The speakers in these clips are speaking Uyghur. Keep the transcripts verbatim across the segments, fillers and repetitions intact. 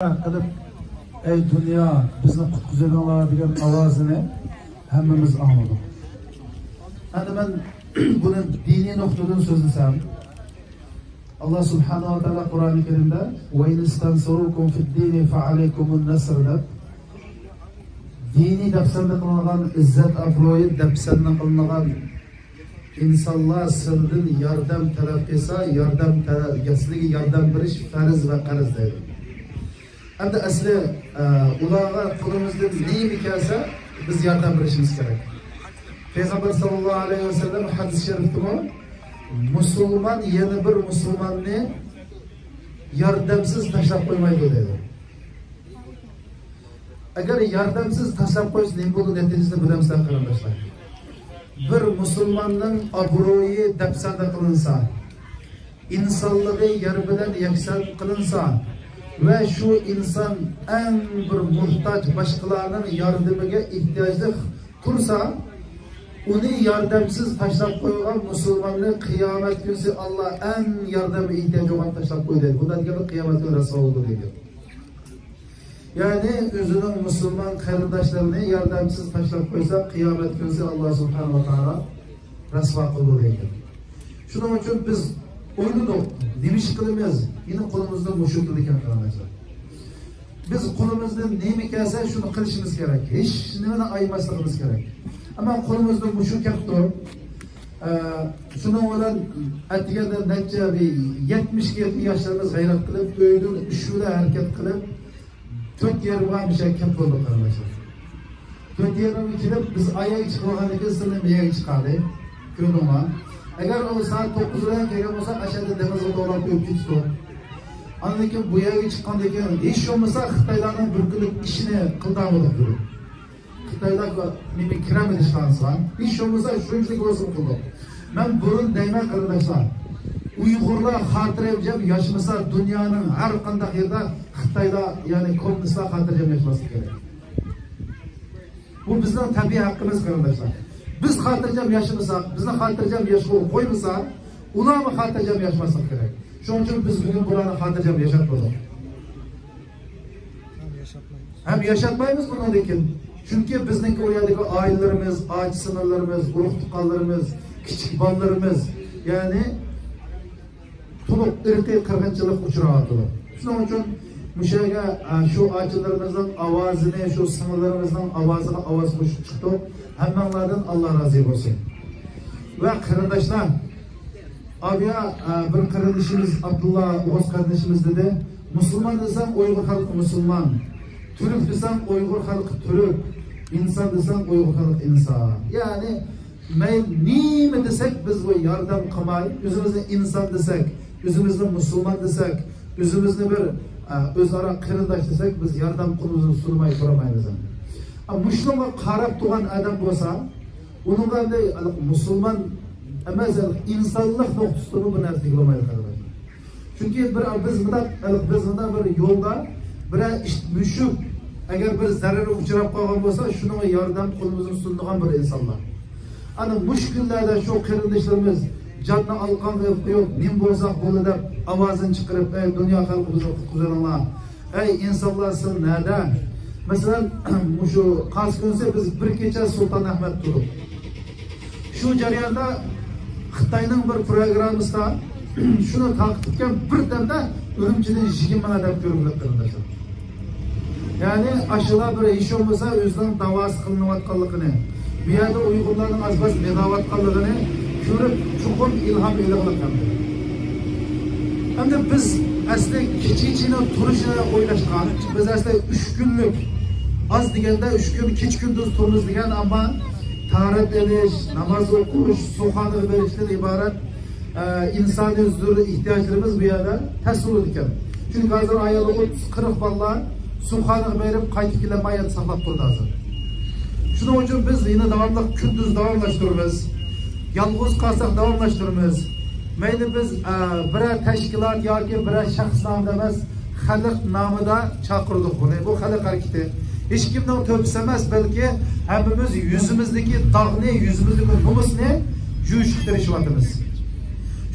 قىلىپ، ئەي دۇنيا، بىزنى قۇتقۇزۇۋېلىڭلار دېگەن ئاۋازىنى ھەممىمىز ئاڭلىدۇق. ئەمدى مەن بۇنى دىنىي نۇقتىدىن سۆزلىسەم، ئاللا سۇبھانەھۇ ۋە تائالا قۇرئانى كەرىمدە، «وَإِنِ اسْتَنْصَرُوكُمْ فِي الدِّينِ فَعَلَيْكُمُ النَّصْرُ» دەپ، دىنىي دەپسەندە قىلىنغان، ئىززەت ئابرۇيى دەپسەندە قىلىنغان ئىنسانلار سىلىدىن ياردەم تەلەپ قىلسا، ياردەم تەلەپ، سىلىگە ياردەم بېرىش پەرز ۋە قەرز دەيدۇ. ئەمدى ئەسلى، ئە، ئۇلارغا قولىمىزدىن نېمە كەلسە، بىز ياردەم بېرىشىمىز كېرەك. پەيغەمبەر ساللاللاھۇ ئەلەيھى ۋەسەللەم ھەدىس شەرىفتىمۇ، مۇسۇلمان يەنە بىر مۇسۇلماننى ياردەمسىز تاشلاپ قويمايدۇ دەيدۇ. ئەگەر ياردەمسىز تاشلاپ قويسا، نېمە بولىدۇ، نەتىجىسىنى بىلەمسىلەر، قېرىنداشلار؟ بىر مۇسۇلماننىڭ ئابرۇيى دەپسەندە قىلىنسا، ئىنسانلىقى يەر بىلەن يەكسان قىلىنسا ۋە شۇ ئىنسان ئەڭ بىر موھتاج، باشقىلارنىڭ ياردىمىگە ئېھتىياجلىق تۇرسا، ئۇنى ياردەمسىز تاشلاپ قويغان مۇسۇلماننى قىيامەت كۈنىسى ئاللا ئەڭ ياردەمگە ئېھتىياجى بولغان تاشلاپ قويدى. بۇنداق دېگەندە قىيامەت كۈنى رەسۋا بولىدۇ دېگەن. يەنى ئۆزىنىڭ مۇسۇلمان قېرىنداشلىرىنى ياردەمسىز تاشلاپ قويسا، قىيامەت كۈنىسى ئاللا سۇبھانەھۇ ۋە تائالا رەسۋا قىلىدۇ دەيدۇ. شۇنىڭ ئۈچۈن بىز ئويلىدۇق، نېمە ئىش قىلىمىز؟ يەنە قولىمىزدا مۇشۇ كېلىدىكەن، قېرىنداشلار. بىز قولىمىزدىن نېمە كەلسە، شۇنى قىلىشىمىز كېرەك. ھېچ نېمىنى ئايىماسلىقىمىز كېرەك. ئەمما قولىمىزدا مۇشۇ كەپتۇ. ئە، شۇنىڭ بىلەن ئەتىگەندە نەچچە، بىر يەتمىشكە يېقىن ياشلىرىمىز غەيرەت قىلىپ، ئۆيدىن ئۈچ بىلەن ھەرىكەت قىلىپ، تۆت يېرىمغا مۇشۇ كەپ بولدۇق، قېرىنداشلار. تۆت يېرىمغا كېلىپ، بىز ئايەگە چىقىپ بولغاندىن كېيىن، سىلەر بۇ يەرگە چىقاردى. كۆردۈڭلار. ئەگەر ئۇ سائەت توققۇز بىلەن كەلگەن بولسا، ئاشۇ يەردە دېڭىزغا توغراپ كۆيۈپ كېتىدۇ. ئاندىن كېيىن بۇ يەرگە چىققاندىن كېيىن، ھېچ بولمىسا خىتايلارنىڭ بىر كۈنلۈك ئىشىنى قىلدۇرمىدۇق بۇرۇن. خىتايلار نېمە كىرەلمىدى ئىشخانىسىغا. ھېچ بولمىسا شۇنچىلىك بولسىمۇ قىلدۇق. مەن بۇرۇن دەيمەن، قېرىنداشلار، ئۇيغۇرلار خاتىرجەم ياشىمىسا، دۇنيانىڭ ھەر قانداق يېرىدە خىتايلار، يەنى كوممۇنىستلار خاتىرجەم ياشىماسلىقى كېرەك. بۇ بىزنىڭ تەبىئىي ھەققىمىز، قېرىنداشلار. بىز خاتىرجەم ياشىمىساق، بىزنى خاتىرجەم ياشىغىلى قويمىسا، ئۇلارمۇ خاتىرجەم ياشىماسلىقى كېرەك. شۇنىڭ ئۈچۈن بىز بۈگۈن بۇلارنى خاتىرجەم ياشاتمىدۇق. ھەم ياشاتمايمىز بۇنىڭدىن كېيىن. چۈنكى بىزنىڭكى ئۇ يەردىكى ئائىلىلىرىمىز، ئاچا-سىڭىللىرىمىز، ئۇرۇق-تۇغقانلىرىمىز، كىچىك بالىلىرىمىز، يەنى تولۇق ئىرقىي قىرغىنچىلىققا ئۇچراۋاتىدۇ. شۇنىڭ ئۈچۈن مۇشۇ يەرگە، ئە، شۇ ئاچىلىرىمىزنىڭ ئاۋازىنى، شۇ سىڭىللىرىمىزنىڭ ئاۋازىغا ئاۋاز قوشۇپ چىقتۇق. ھەممەڭلاردىن ئاللا رازى بولسۇن. ۋە قېرىنداشلار، ئاۋۇ يەر، ئە، بىر قېرىندىشىمىز، ئابدۇللا ئوغۇز قېرىندىشىمىز دېدى، مۇسۇلمان دېسەڭ ئۇيغۇر خەلقى مۇسۇلمان، تۈرك دېسەڭ ئۇيغۇر خەلقى تۈرك، ئىنسان دېسەڭ ئۇيغۇر خەلقى ئىنسان. يەنى مەيلى نېمە دېسەك، بىز بۇ ياردەم قىلماي، ئۆزىمىزنى ئىنسان دېسەك، ئۆزىمىزنى مۇسۇلمان دېسەك، ئۆزىمىزنى بىر، ئە، ئۆزئارا قېرىنداش دېسەك، بىز ياردەم قولىمىزنى سۇنماي تۇرالمايمىز. ئە، مۇشۇنىڭغا قاراپ تۇرغان ئادەم بولسا، ئۇنىڭغا ئەمدى مۇسۇلمان ئەمەس، ئىنسانلىق نۇقتىسىدىنمۇ بۇ نەرسە دېگىلى بولمايدۇ، قېرىنداشلار. چۈنكى بىر، بىز مۇنداق، بىز مۇنداق بىر يولدا بىرەر ئىت مۈشۈك، ئەگەر بىر زەرەرگە ئۇچراپ قالغان بولسا، شۇنىڭغا ياردەم قولىمىزنى سۇنىدىغان بىر ئىنسانلار. ئەنە مۇشۇ كۈنلەردە شۇ قېرىنداشلىرىمىز جاننى ئالقانغا ئېلىپ قويۇپ، نېمە بولساق بولدى دەپ ئاۋازىنى چىقىرىپ، ئەي دۇنيا خەلقى، بىزنى قۇتقۇزۇۋېلىڭلار. ئەي ئىنسانلار، سىلەر نەدە؟ مەسىلەن، مۇشۇ قارسا كۈنسى بىز بىر كېچە سۇلتان ئەھمەد تۇردۇق. شۇ جەرياندا خىتاينىڭ بىر پروگراممىسىدا شۇنى تارقىتىپكەن، بىردەمدە ئۈرۈمچىدىن يىگىرمە مىڭ ئادەم كۆرۈپ قېلىپتۇ، قېرىنداشلار. يەنى ئاشۇلار بىر ھېچ بولمىسا ئۆزىنىڭ داۋاسى قىلىنىۋاتقانلىقىنى، بۇ يەردە ئۇيغۇرلارنىڭ ئاز-ماز مېڭىۋاتقانلىقىنى كۆرۈپ، چوقۇم ئىلھام ئېلىڭلار ئەمدى. ئەمدى بىز ئەسلى كېچىچىنىڭ تۇرۇشىنى ئويلاشقان. بىز ئەسلى ئۈچ كۈنلۈك، ئاز دېگەندە ئۈچ كۈن كېچە-كۈندۈز تۇرىمىز دېگەن، ئەمما تاھارەت ئېلىش، ناماز ئوقۇش، سۇخانىغا بېرىشتىن ئىبارەت ئە، ئىنسانىي زۆرۈر ئېھتىياجلىرىمىز بۇ يەردە تەس بولىدىكەن. چۈنكى ھازىر ئايالى ئوتتۇز، قىرىق بالىلار سۇخانىغا بېرىپ قايتىپ كېلەلمەي يەردە ساقلاپ تۇرىدۇ ھازىر. شۇنىڭ ئۈچۈن بىز يەنە داۋاملىق كۈندۈز داۋاملاشتۇرىمىز. يالغۇز قالساق داۋاملاشتۇرىمىز. مەيلى بىز، ئە، بىرەر تەشكىلات ياكى بىرەر شەخس نامىدا ئەمەس، خەلق نامىدا چاقىردۇق بۇنى. بۇ خەلق ھەرىكىتى. ھېچكىمنىڭ تۆھپىسى ئەمەس، بەلكى ھەممىمىز يۈزىمىزدىكى داغنى، يۈزىمىزدىكى نومۇسنى يۇيۇشقا تىرىشىۋاتىمىز.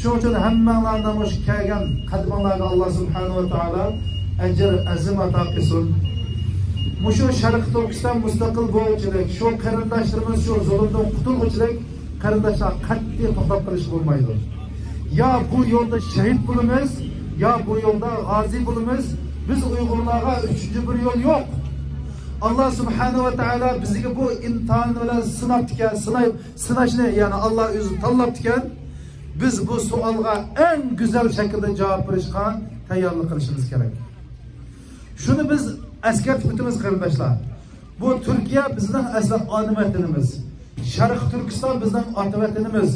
شۇنىڭ ئۈچۈن ھەممەڭلارنىڭ مۇشۇ كەلگەن قەدىمىڭلارغا ئاللا سۇبھانەھۇ ۋە تائالا ئەجىر ئەزىم ئاتا قىلسۇن. مۇشۇ شەرقىي تۈركىستان مۇستەقىل بولغۇچىلىك، شۇ قېرىنداشلىرىمىز شۇ زۇلۇمدىن قۇتۇلغۇچىلىك، قېرىنداشلار، قەتئىي توختاپ قېلىشقا بولمايدۇ. يا بۇ يولدا شېھىت بولىمىز، يا بۇ يولدا غازى بولىمىز. بىز ئۇيغۇرلارغا ئۈچىنچى بىر يول يوق. ئاللا سۇبھانەھۇ ۋە تائالا بىزگە بۇ ئىمتىھان بىلەن سىناپتىكەن، سىناي-، سىناشنى، يەنى ئاللا ئۆزى تاللاپتىكەن. بىز بۇ سوئالغا ئەڭ گۈزەل شەكىلدە جاۋاب بېرىشقا تەييارلىق قىلىشىمىز كېرەك. شۇنى بىز ئەسكەرتىپ ئۆتىمىز، قېرىنداشلار. بۇ تۈركىيە بىزنىڭ ئەسلى ئانا ۋەتىنىمىز. شەرقىي تۈركىستان بىزنىڭ ئاتا ۋەتىنىمىز.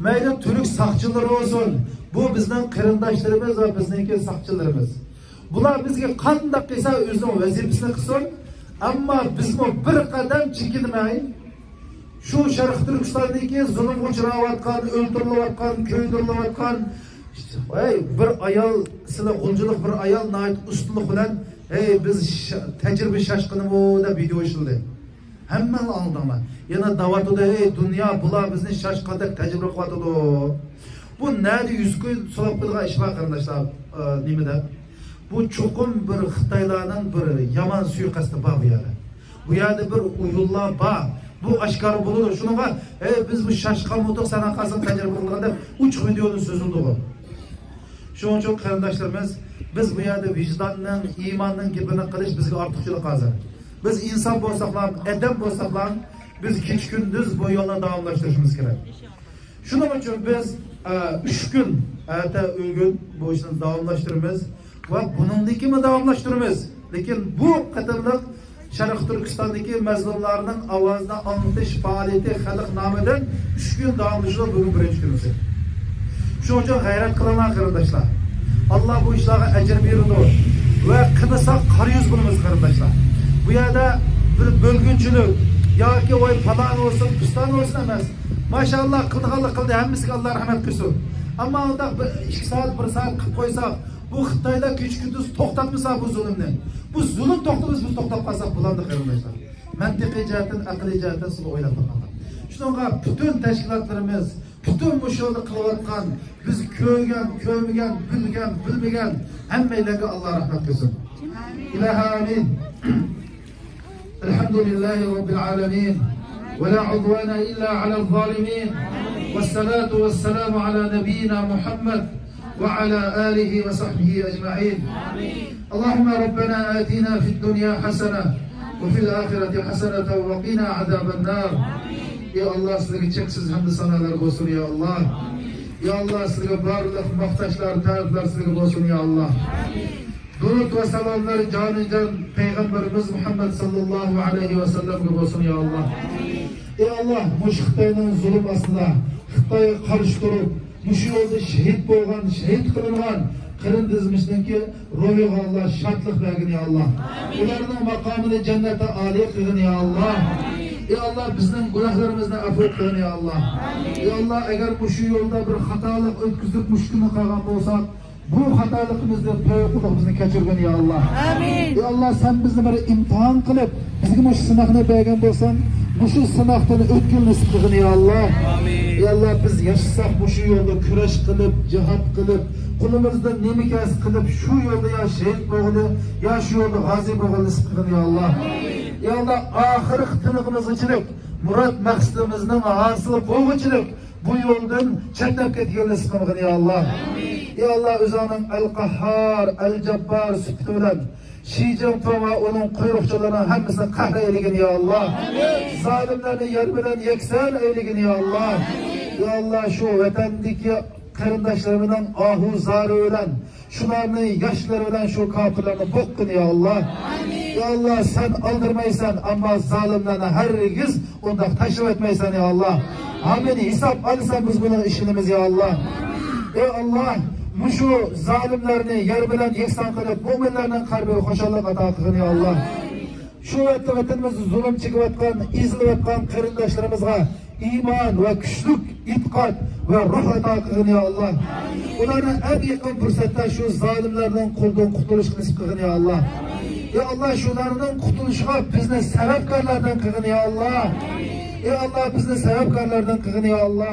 مەيلى تۈرك ساقچىلىرى بولسۇن، بۇ بىزنىڭ قېرىنداشلىرىمىز ۋە بىزنىڭكى ساقچىلىرىمىز. بۇلار بىزگە قانداق قىلسا ئۆزىنىڭ ۋەزىپىسىنى قىلسۇن، ئەمما بىزمۇ بىر قەدەم چېكىنمەي، شۇ شەرقىي تۈركىستاندىكى زۇلۇمغا ئۇچراۋاتقان، ئۆلتۈرۈلۈۋاتقان، كۆيدۈرۈلۈۋاتقان، ۋەي، بىر ئايال، سىلە غۇلجىلىق بىر ئايال ناھايىتى ئۇستىلىق بىلەن، ھەي، بىز شا-، تەجرىبە شاشقىنىمۇ دەپ ۋىدېئو ئىشلىدى. ھەممىڭلار ئاڭلىدىڭلار. يەنە دەۋاتىدۇ، ھەي، دۇنيا، بۇلار بىزنى شاشقاندەك تەجرىبە قىلىۋاتىدۇ. بۇ نەدە يۈز كوي سولاپ قويىدىغان ئىش بار، قېرىنداشلار، ئە، نېمىدە؟ بۇ چوقۇم بىر خىتايلارنىڭ بىر يامان سۇيىقەستى بار بۇ يەردە. بۇ يەردە بىر ئويۇنلار بار. بۇ ئاشكارا بولىدۇ. شۇنىڭغا، ھەي، بىز بۇ شاشقانمىدۇق، سەن قالساڭ تەجرىبە قىلغان دەپ ئوچۇق ۋىدېونى سۆزلىدىغۇ. شۇنىڭ ئۈچۈن قېرىنداشلىرىمىز، بىز بۇ يەردە ۋىجداننىڭ، ئىماننىڭ گېپىنى قىلىش بىزگە ئارتۇقچىلىق ھازىر. بىز ئىنسان بولساقلا، ئادەم بولساقلا، بىز كېچە-كۈندۈز بۇ يولنى داۋاملاشتۇرۇشىمىز كېرەك. شۇنىڭ ئۈچۈن بىز، ئە، ئۈچ كۈن، ئەتە، ئۆگۈن بۇ ئىشنى داۋاملاشتۇرىمىز ۋە بۇنىڭدىن كېيىنمۇ داۋاملاشتۇرىمىز. لېكىن بۇ قېتىملىق شەرقىي تۈركىستاندىكى مەزلۇملارنىڭ ئاۋازىنى ئاڭلىتىش پائالىيىتى خەلق نامىدىن ئۈچ كۈن داۋاملىشىدۇ، بۈگۈن بىرىنچى كۈنىمىز. شۇنىڭ ئۈچۈن غەيرەت قىلىڭلار، قېرىنداشلار. ئاللا بۇ ئىشلارغا ئەجىر بېرىدۇ ۋە قىلمىساق قارا يۈز بولىمىز، قېرىنداشلار. بۇ يەردە بىر بۆلگۈنچىلىك ياكى ۋاي پالان بولسۇن، پىستان بولسۇن ئەمەس. ماشائاللا، قىلىدىغانلار قىلدى، ھەممىسىگە ئاللا رەھمەت قىلسۇن. ئەمما ئۇنداق بىر ئىككى سائەت، بىر سائەت قىلىپ قويساق، بۇ خىتايلار كېچە-كۈندۈز توختاتمىسا بۇ زۇلۇمنى، بۇ زۇلۇم توختىمىسا، بىز توختاپ قالساق بولامدۇ، قېرىنداشلار؟ مەنتىقىي جەھەتتىن، ئەقلىي جەھەتتىن سىلەر ئويلاپ باقىڭلار. شۇنىڭغا پۈتۈن تەشكىلاتلىرىمىز، پۈتۈن مۇشۇ يولدا قىلىۋاتقان، بىز كۆرگەن، كۆرمىگەن، بىلگەن، بىلمىگەن ھەممەيلەنگە ئاللا رەھمەت قىلسۇن. ئىلاھى ئامىن. الحمد لله رب العالمين، ولا عدوان إلا على الظالمين، والصلاة والسلام على نبينا محمد وعلى آله وصحبه أجمعين. اللهم ربنا آتنا في الدنيا حسنة وفي الآخرة حسنة وقنا عذاب النار. يا الله، سىزگە چەكسىز ھەمدۇ سانالار بولسۇن، يا الله. يا الله، سىزگە بارلىق ماختاشلار، تەرىپلەر سىزگە بولسۇن، يا الله. دۇرۇد ۋە سالاملار جانىجان پەيغەمبىرىمىز مۇھەممەد ساللاللاھۇ ئەلەيھى ۋەسەللەمگە بولسۇن، يا ئاللا. ئەي ئاللا، مۇشۇ خىتاينىڭ زۇلۇم ئاستىدا، خىتايغا قارشى تۇرۇپ، مۇشۇ يولدا شېھىت بولغان، شېھىت قىلىنغان قېرىندىشىمىزنىڭكى روھىغا ئاللا شادلىق بەرگىن، يا ئاللا. ئۇلارنىڭ ماقامىنى جەننەتتە ئالىي قىلغىن، يا ئاللا. ئەي ئاللا، بىزنىڭ گۇناھلىرىمىزنى ئەپۇ قىلغىن، يا ئاللا. ئەي ئاللا، ئەگەر مۇشۇ يولدا بىر خاتالىق ئۆتكۈزۈپ مۇشۇ كۈننى قالغان بولساق، بۇ خاتالىقىمىزنى تۆۋە قىلدۇق، بىزنى كەچۈرگىن، يا ئاللا. ئامىن. يا ئاللا، سەن بىزنى بىر ئىمتىھان قىلىپ، بىزگە مۇشۇ سىناقنى بەرگەن بولساڭ، مۇشۇ سىناقتىن ئۆتكىلى نېسىپ قىلغىن، يا ئاللا. ئامىن. يا ئاللا، بىز ياشىساق، مۇشۇ يولدا كۈرەش قىلىپ، جىھاد قىلىپ، قولىمىزدا نېمە كەلسە قىلىپ، شۇ يولدا يا شېھىت بولغىلى، يا شۇ يولدا غازى بولغىلى نېسىپ قىلغىن، يا ئاللا. ئامىن. يا ئاللا، ئاخىرقى تىنىقىمىزغىچىلىك، مۇراد مەقسىتىمىزنىڭ ھاسىلى بولغۇچىلىك، بۇ يولدىن چەتنەپ كەتكەن نېسىپ قىلغىن، يا ئاللا. يا ئاللا، ئۆزۈڭنىڭ ئەل قەھھار، ئەل جاببار سۈپىتى بىلەن شى جىنپىڭ ۋە ئۇنىڭ قۇيرۇقچىلىرىنىڭ ھەممىسىنى قەھر ئەيلىگىن، يا ئاللا. زالىملارنى يەر بىلەن يەكسان ئەيلىگىن، يا ئاللا. يا ئاللا، شۇ ۋەتەندىكى قېرىنداشلىرىمىزنىڭ ئاھۇ زارى بىلەن، شۇلارنى ياشلىرى بىلەن شۇ كاپىرلارنى بوغقىن، يا ئاللا. يا ئاللا، سەن ئالدىرىمايسەن، ئەمما زالىملارنى ھەرگىز ئۇنداق تاشلىۋەتمەيسەن، يا ئاللا. ھامىنى ھېساب ئالىسەن، بىز بۇنىڭغا ئىشىنىمىز، يا ئاللا. ئەي ئاللا، مۇشۇ زالىملارنى يەر بىلەن يەكسان قىلىپ، مۆمىنلەرنىڭ قەلبىگە خۇشاللىق ئاتا قىلغىن، يا ئاللا. شۇ ۋەتىنىمىزدە زۇلۇم چېكىۋاتقان، ئېزىلىۋاتقان قېرىنداشلىرىمىزغا ئىمان ۋە كۈچلۈك ئېتىقاد ۋە روھ ئاتا قىلغىن، يا ئاللا. ئۇلارنى ئەڭ يېقىن پۇرسەتتە شۇ زالىملارنىڭ قولىدىن قۇتۇلۇشقا نېسىپ قىلغىن، يا ئاللا. يا ئاللا، شۇلارنىڭ قۇتۇلۇشىغا بىزنى سەۋەبكارلاردىن قىلغىن، يا ئاللا. يا ئاللا، بىزنى سەۋەبكارلاردىن قىلغىن، يا ئاللا.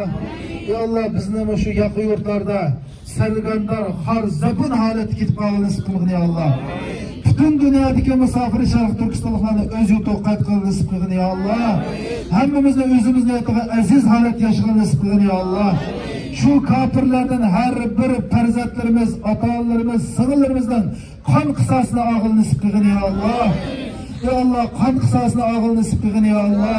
يا ئاللا، بىزنى مۇشۇ ياقا يۇرتلاردا سەرگەردان، خار، زەبۇن ھالەتتە كېتىپ قالغىنى نېسىپ قىلغىن، يا ئاللا. پۈتۈن دۇنيادىكى مۇساپىر شەرقىي تۈركىستانلىقلارنى ئۆز يۇرتىغا قايتقىلى نېسىپ قىلغىن، يا ئاللا. ھەممىمىزنى ئۆزىمىزنىڭ ياتىغا ئەزىز ھالەتتە ياشىغىلى نېسىپ قىلغىن، يا ئاللا. شۇ كاپىرلاردىن ھەر بىر پەرزەنتلىرىمىز، ئاتا-ئانىلىرىمىز، سىڭىللىرىمىزنىڭ قان قىساسىنى ئالغىلى نېسىپ قىلغىن، يا ئاللا. يا ئاللا، قان قىساسىنى ئالغىلى نېسىپ قىلغىن، يا ئاللا.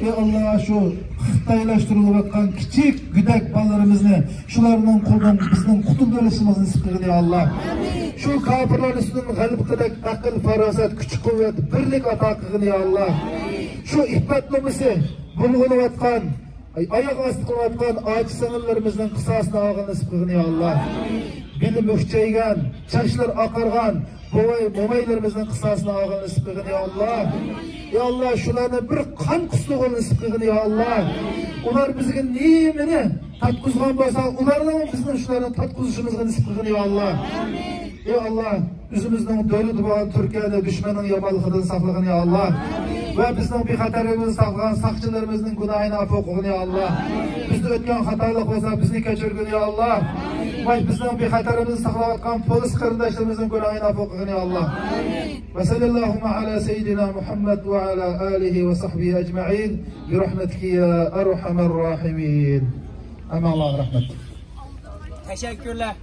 يا ئاللا، شۇ خىتايلاشتۇرۇلۇۋاتقان كىچىك گۆدەك بالىلىرىمىزنى شۇلارنىڭ قولىدىن بىزنىڭ قۇتۇلدۇرۇشىمىزنى نېسىپ قىلغىن، يا ئاللا. شۇ كاپىرلار ئۈستىدىن غەلىبە قىلىدەك ئەقىل، پاراسەت، كۈچ، قۇۋۋەت، بىرلىك ئاتا قىلغىن، يا ئاللا. شۇ ئىپپەت نومۇسى بۇلغىنىۋاتقان، ئاي-، ئاياغ ئاستى قىلىۋاتقان ئاچا سىڭىللىرىمىزنىڭ قىساسىنى ئالغىلى نېسىپ قىلغىن، يا ئاللا. بېلى مۈكچەيگەن، چاچلىرى ئاقارغان بوۋاي، مومايلىرىمىزنىڭ قىساسىنى ئالغىلى نېسىپ قىلغىن، يا ئاللا. يا ئاللا، شۇلارنى بىر قان قۇسۇرغىلى نېسىپ قىلغىن، يا ئاللا. ئۇلار بىزگە نېمىنى تارتقۇزغان بولسا، ئۇلارنىڭ بىزنىڭ شۇلارنى تارتقۇزۇشىمىزغا نېسىپ قىلغىن، يا ئاللا. يا ئاللا، ئۆزىمىزنىڭ دۆلىتى بولغان تۈركىيەنى دۈشمەننىڭ يامانلىقىدىن ساقلىغىن، يا ئاللا. ۋە بىزنىڭ بىخەتەرلىكىمىزنى ساقلىغان ساقچىلىرىمىزنىڭ گۇناھىنى ئەپۇ قىلغىن، يا ئاللا. بىزدە ئۆتكەن خاتالىق بولسا، بىزنى كەچۈرگىن، يا ئاللا. ۋاي، بىزنىڭ بىخەتەرلىكىمىزنى ساقلاۋاتقان پولىس قېرىنداشلىرىمىزنىڭ گۇناھىنى ئەپۇ قىلغىن، يا ئاللا. وصلى اللهم على سيدنا محمد وعلى آله وصحبه أجمعين برحمتك يا أرحم الراحمين. ھەممىڭلارغا رەھمەت. تەشەككۈرلەر.